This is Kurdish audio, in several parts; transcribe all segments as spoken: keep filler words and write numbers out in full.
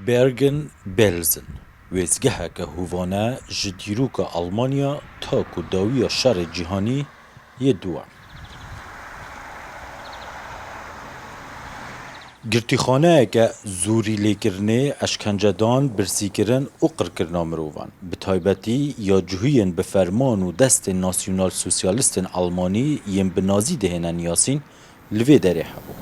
Bergen-Belsen, wêzgeheke hovane ji dîroka Almanya ta ku dawiya Şerê Cîhanî yê Duwem. Girtîxaneyeke zorî lêkirinê, eşkencedan, birsîkirin û qirkirina mirovan, bi taybetî ya cihuyên bi ferman û destên nasyonal-sosyalistên Almanî yên bi nazî dihêne niyasîn, li vê derê hebû.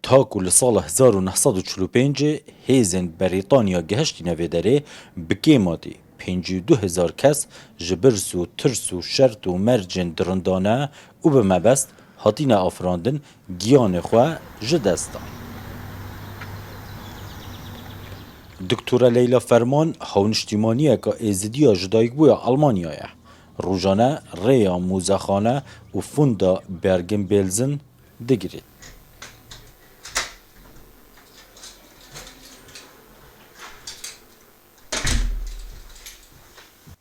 Ta ku li sala hezar û neh sed û çil û pêncê hêzên Berîtanya gihiştîne vê derê, bi kêmatî pêncî û du hezar kes ji birs û tirs û şert û mercên dirindane û bi mebest hatine afirandin, giyanê xwe ji dest dan. Doktora Leyla Ferman hawniştîmaniyeka Êzidiya ji dayikbûya Almanya ye. Rojane rêya mûzexane û fonda Bergen-Belsen digirî.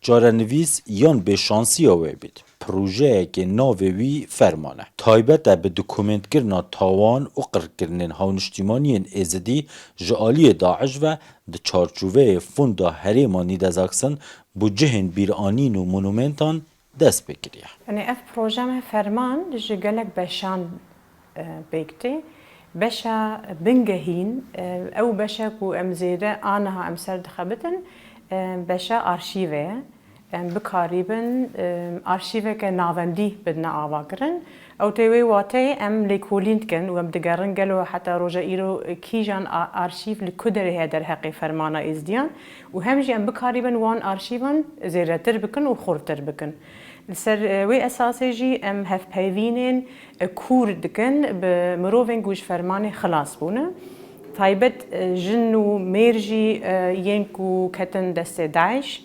Çarenivîs yan bêşansiya wê bît. Projeyekê navê wî Ferman e. Taybet e bi dokumentkirina tawan û qirkirinên hawniştîmaniyên Êzidî ji aliyê DAIŞ ve di çarçoveyê fonda herêma Nîdezaksin bo cihên bîranîn û monumentan dest pê kiriye. Yanî ev proje me Ferman ji gelek beşan, e, pêk tê. Beşa bingehîn, e, ew beşe ku em zêde aniha em ser dixebitin, e, beşa arşîve ye. Em bikarîbin, e, arşîveke navendî bidine avakirin. Ew tê wê wateyê em lêkolîn dikin û em digerin gelo heta roja îro kîjan a-, arşîv li ku derê heye derheqê fermana Êzdiyan û hem jî em bikarîbin wan arşîvan zêdetir bikin û xurtir bikin. Li ser, e, wê esasê jî em hevpeyvînên, e, kûr dikin bi mirovên ku ji fermanê xilas bûne. Taybet, e, jin û mêr jî, e, yên ku ketin destê DAIŞ.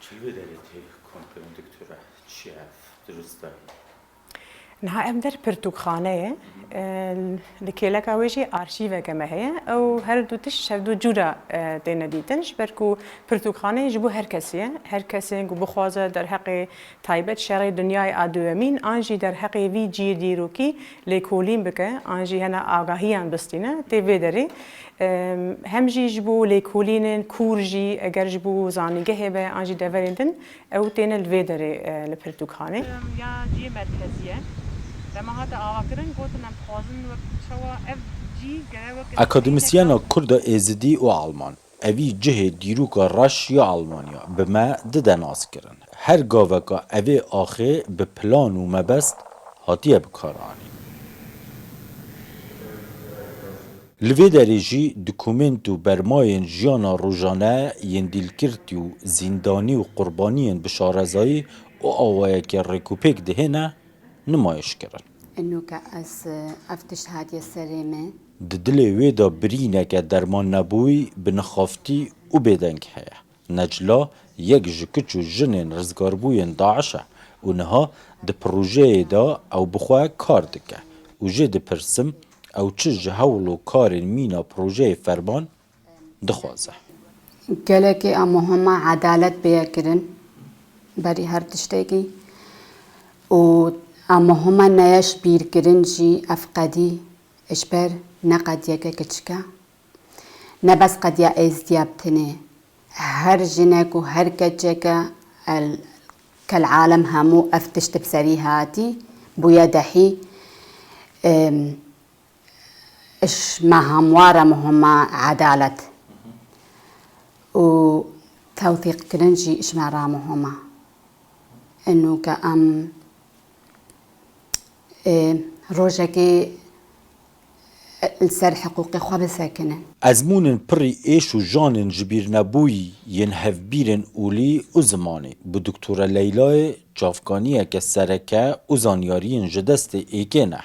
Çi li vê derê tê komkirin, doktora? Çi ye ev dirust e? Niha ev der pirtûkxane ye. E, li kêleka wê jî arşîveke me heye. Ew her du tişt, her du cûra, e, têne dîtin. Ji ber ku pirtûkxane ji bo her kesî ye. Her kesê ku bixwaze derheqê taybet şerê dinyayê a duyemîn, an jî derheqê vî cihê dîrokî lêkolîn bike, an jî hene agahiyan bistîne, tê vê derê. Em, hem jî ji bo lêkolînên kûr jî, eger ji bo zanîngehê be, an jî deverên din, ew têne li vê derê, e, li pirtûkxanê. Ya cihê merkezî ye. Dema hate avakirin, gotin em dixwazin wek çawa ev cî gere wek Akademîsyena Kurda Êzidî û Alman. Evî cihê dîroka reş ya Almanya bi me dide naskirin. Her gaveka evê axê bi plan û mebest hatiye bikaranîn. Li vê derê jî dokument û bermayên jiyana rojane yên dîlkirtî û zîndanî û qurbaniyên bi şarezayî û awayekê rêkûpêk dihêne, nimayişkirin. Ino ke ez, ev tişt hatiye serê me. Di dilê wê de birîneke dermannebûyî, binixaftî û bêdeng heye. Necla yek ji kiç û jinên rizgarbûyên DAIŞ e û niha di projeyê de ew bi xwe kar dike û jê dipirsim, ew çi ji hewl û karên mîna projeyê Ferman dixwaze. Gelekê a muhima edalet bêye kirin berî her tiştekî û a muhima neye ji bîr kirin jî ev qedî ji ber ne qediyeke kiçik e. Ne bes qediya Êzdiya bi tenê. Her jinek û her keçeke el, kel alem hemû ev tişt bi serî hatî bûye dehî. Em, Ji me hemwar e muhima edalet û tewfîqkirin jî ji me re muhim e. Ino ke em, e, rojekê li ser hiqûqê xwe bisekinin. Ezmûnên pirî êş û janên jibîrnebûyî yên hevbîrên olî û zimanî bi Doktora Leylayê çavkaniyeke sereke û zanyariyên ji destê êkê ne.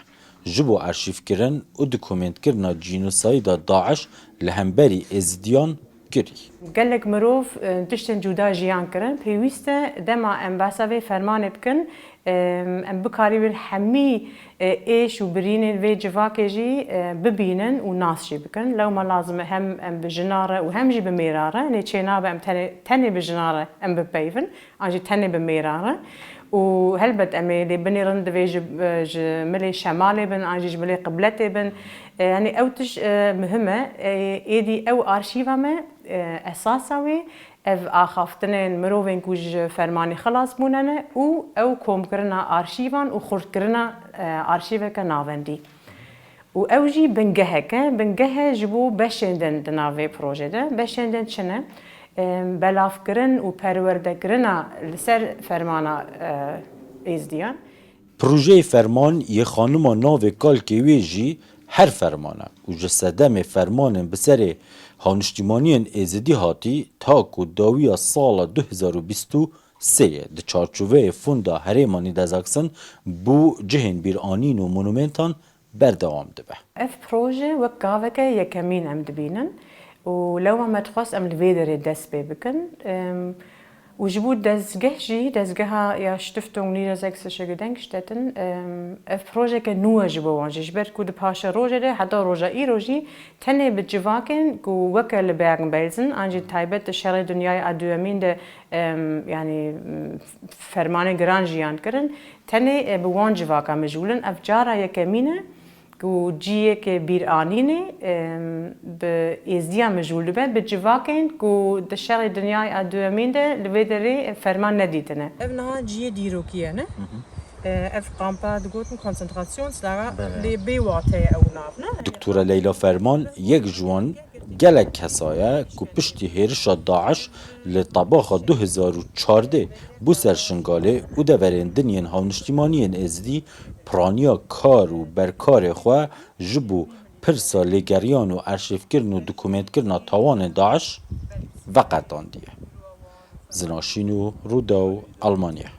Ji bo arşîvkirin û dokumentkirina cînosayîda DAIŞ li hemberî Êzidiyan kirî. Gelek mirov e, tiştên cuda jiyan kirin. Pêwîst e dema em behsa vê fermanê bikin, e, em bikarîbin hemî e, êş û birînên vê civakê jî e, bibînin û nas jî bikin. Lewma lazim e hem em bi jina re û hem jî bi mêra re, nê çênabe em tenê, tenê bi jina re em bipeyvin, an jî tenê bi mêra re. Û helbet em ê lê binêrin divê ji, e, ji milê şemalê bin, an jî ji milê qibletê bin. E, yanî ew tişt e, muhim e. E, êdî ew arşîva me, e, esasa wê ev axaftinên mirovên ku ji fermanê xilas bûne ne û ew komkirina arşîvan û xurtkirina e, arşîveke navendî. Û ew jî bingehek e, bingeh e ji bo beşên din di nav vê projê de. Beşên din çi ne? E, belavkirin û perwerdekirina li ser fermana e, êzdiyan. Projeyê ferman yê xanima navê kalkê wê jî her ferman e û ji sedemê fermanên bi serê hawniştimaniyên êzidî hatî ta ku dawiya sala du hezar û bîst û sê ye di çarçoveyê Fonda Herêma Nîdezaksin bo cihên bîranîn û monumentan berdewam dibe. Ev proje wek gaveke yekemîn em dibînin û lewma me dixwest em li vê derê dest pê bikin. Em, Û ji bo dezgeh jî, dezgeha ya Stiftung Niedersächsische Gedenkstätten, em, ev projeke nû e ji bo wan jî. Ji ber ku di paşerojê de heta roja îro jî tenê bi civakên ku weke li Bergen-Belsen an jî taybet di şerê dinyayê a duyemîn de, em, yanî, em, fermanê giran jiyan kirin, tenê e, bi wan civaka mijûl in. Ev cara yekemîn e ku cihekê bîranînê, em, bi êzdiya mijûl dibe, bi civakên ku di şerê dinyayê a duyemîn de li vê derê ferman nedîtine. Ev niha cihê dîrokî ye, ne? E, ev kampa digotin Konzentrationslager, lê bê wate ye ew nav, ne? Doktora Leyla Ferman yek ji wan gelek kesa ye ku piştî hêrişa DAIŞ li tebaxa du hezar û çardeh bo ser Şingalê û deverên din yên hawniştimaniyên êzidî piraniya kar û berkarê xwe ji bo pirsa lêgeriyan û arşîvkirin û dokumentkirina tawanên DAIŞ veqetandiye. Zinaşîn û Rûdaw, Almanya.